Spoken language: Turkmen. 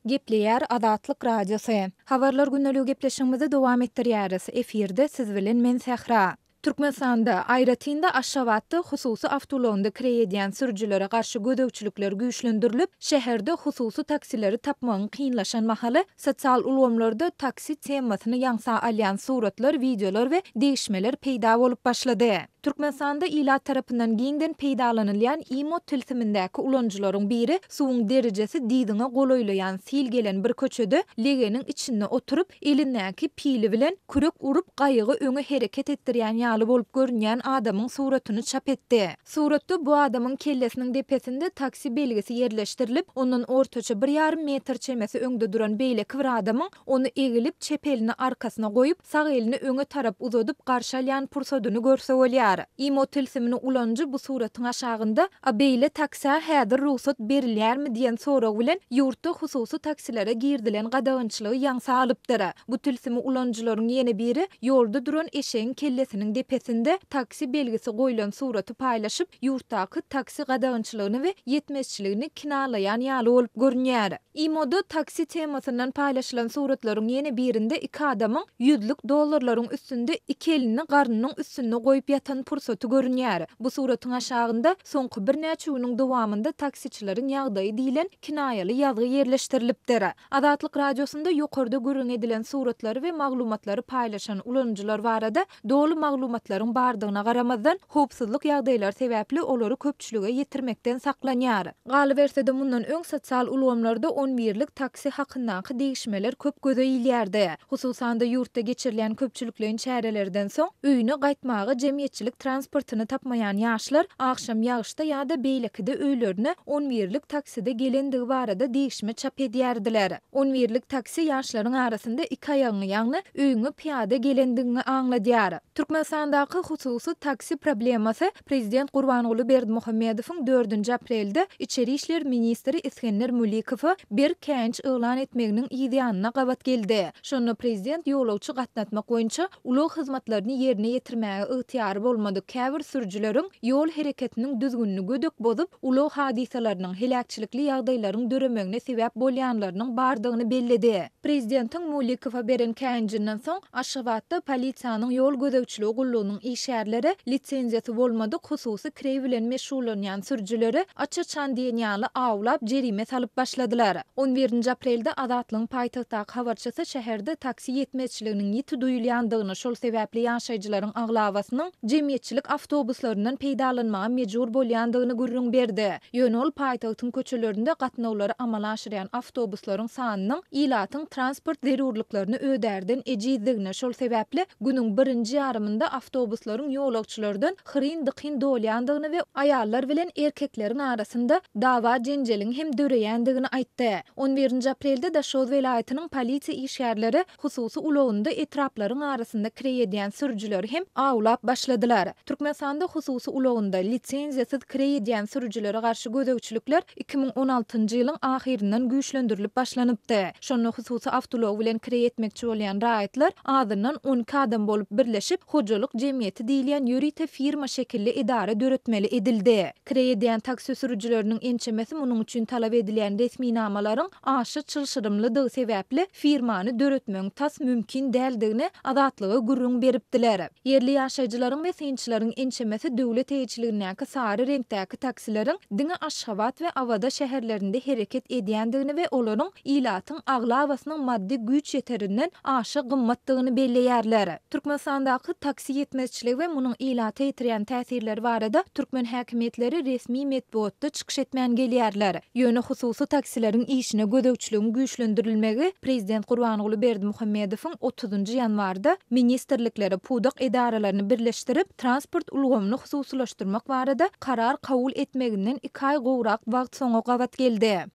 Gepleýär Azatlyk Radiosy. Habarlar gündeligi gepleşigimizi dowam etdirýäris. Efirde siz bilen men Sähra. Türkmenistanda, aýratyn-da Aşgabatda hususy awtoulagynda kireý edýän sürüjilere garşy gözegçilikler güýçlendirilip, şäherde hususy taksileri tapmagyň kynlaşan mahaly, sosial ulgamlarda taksi temasyny ýaňsa alýan suratlar, wideolar we degişmeler peýda bolup başlady. Türkmenistanda ilat tarapyndan giňden peýdalanylýan imo tilsimindäki ulanyjylaryň biri suwuň derejesi dyzyňa golaýlaýan sil gelen bir köçede legeniň içinde oturyp, elindäki pili bilen kürek urup gaýygy öňe hereket etdirýän ýaly bolup görünýän adamyň suratyny çap etdi. Suratda bu adamyň kellesiniň depesinde taksi belgisi ýerleşdirilip, ondan ortaça bir ýarym metr çemesi öňde duran beýleki bir adamyň ony egilip, çep elini arkasyna goýup, sag elini öňe tarap uzadyp garşy alýan pursadyny görse bolýar. Imo tilsimini ulanyjy bu suratyň aşagynda A beýle taksä häzir rugsat berilýärmi diýen sorag bilen ýurtda hususy taksilere girizilen gadagançylygy ýaňsa alypdyr. Bu tilsimi ulanyjylaryň ýene biri ýolda duran eşegiň kellesiniň depesinde taksi belgisi goýlan suraty paýlaşyp, ýurtdaky taksi gadagançylygyny we ýetmezçiligini kinalaýan ýaly bolup görünýär. Imoda taksi temasyndan paýlaşylan suratlaryň ýene birinde iki adamyň ýüzlük dollarlaryň üstünde iki elini garnynyň üstünde goýup ýatan pursaty görünýär. Bu suratyň aşagynda soňky birnäçe günüň dowamynda taksiçileriň ýagdaýy diýlen kinaýaly ýazgy ýerleşdirilipdir. Azatlyk Radiosynda ýokarda gürrüň edilen suratlary we maglumatlary paýlaşan ulanyjylar barada Doly maglumatlaryň bardygyna garamazdan, howpsuzlyk ýagdaýlary sebäpli olary köpçülige ýetirmekden saklanýar. Galyberse-de, mundan öň sosial ulgamlarda on birlik taksi hakyndaky degişmeler köp göze ilýärdi. Hususan-da, ýurtda geçirilýän köpçülikleýin çärelerden soň, öýüne gaýtmaga jemgyýetçilik transportyny tapmaýan ýaşlar agşam ýagyşda ýa-da beýlekide öýlerine on birlik takside gelendigi barada degişme çap edýärdiler. On birlik taksi ýaşlaryň arasynda iki aýagyňy, ýagny öýüňe pyýada gelendigiňi aňladýar. Türkmenistandaky hususy taksi problemasy prezident Gurbanguly Berdimuhamedowyň dördünji aprelde içeri işler ministri Isgender Mülikowa berk käýinç yglan etmeginiň yzýanyna gabat geldi. Şonda prezident ýolagçy gatnatmak boýunça ulag hyzmatlaryny ýerine ýetirmäge ygtyýary bolmadyk käbir sürüjileriň ýol hereketiniň düzgünini gödek bozup, ulag hadysalarynyň, heläkçilikli ýagdaýlaryň döremegine sebäp bolýanlarynyň bardygyny belledi. Prezidentiň Mulikowa beren käýinjinden soň, Aşgabatda polisiýanyň ýol gözegçiligi gullugynyň işgärleri lisenziýasy bolmadyk hususy kireý bilen meşgullanýan sürüjileri aç-açan diýen ýaly awlap, jerime salyp başladylar. On birinji aprelde Azatlygyň paýtagtdaky habarçysy şäherde taksi ýetmezçiliginiň ýiti duýulýandygyny, şol sebäpli ýaşaýjylaryň aglabasynyň jemgyýetçilik awtobuslaryndan peýdalanmaga mejbur bolýandygyny gürrüň berdi. Ýöne ol paýtagtyň köçelerinde gatnawlary amala aşyrýan awtobuslaryň sanynyň ilatyň transport zerurlyklaryny ödärden ejizdigini, şol sebäpli günüň birinji ýarymynda awtobuslaryň ýolagçylardan hyryn-dykyn dolýandygyny we aýallar bilen erkekleriň arasynda dawa-jenjeliň hem döreýändigini aýtdy. On birinji aprelde Daşoguz welaýatynyň polisiýa işgärleri hususy ulagynda etraplaryň arasynda kireý edýän sürüjileri hem awlap başladylar. Türkmenistanda hususy ulagynda lisenziýasyz kireý edýän sürüjilere garşy gözegçilikler 2016-njy ýylyň ahyryndan güýçlendirilip başlanypdy. Şonda hususy awtoulag bilen kireý etmekçi bolýan raýatlar azyndan 12 adam bolup birleşip, hojalyk jemgyýeti diýilýän ýörite firma şekilli edara döretmeli edildi. Kireý edýän taksi sürüjileriniň ençemesi munuň üçin talap edilýän resminamalaryň aşa çylşyrymlydygy sebäpli firmany döretmegiň tas mümkin däldigini Azatlyga gürrüň beripdiler. Ýerli ýaşaýjylaryň we synçylaryň ençemesi döwlet eýeçiligindäki sary reňkdäki taksileriň diňe Aşgabat we Awaza şäherlerinde hereket edýändigini we olaryň ilatyň aglabasynyň maddy güýç ýeterinden aşa gymmatdygyny belleýärler. Türkmenistandaky taksi ýetmezçiligi we munuň ilata ýetirýän täsirleri barada türkmen häkimiýetleri resmi metbugatda çykyş etmän gelýärler. Ýöne hususy taksileriň işine gözegçiligiň güýçlendirilmegi prezident Gurbanguly Berdimuhamedowyň otuzynjy ýanwarda ministrlikleri, pudak edaralaryny birleşdirip, transport ulgamyny hususylaşdyrmak barada karar kabul etmeginden iki aý gowrak wagt soňa gabat geldi.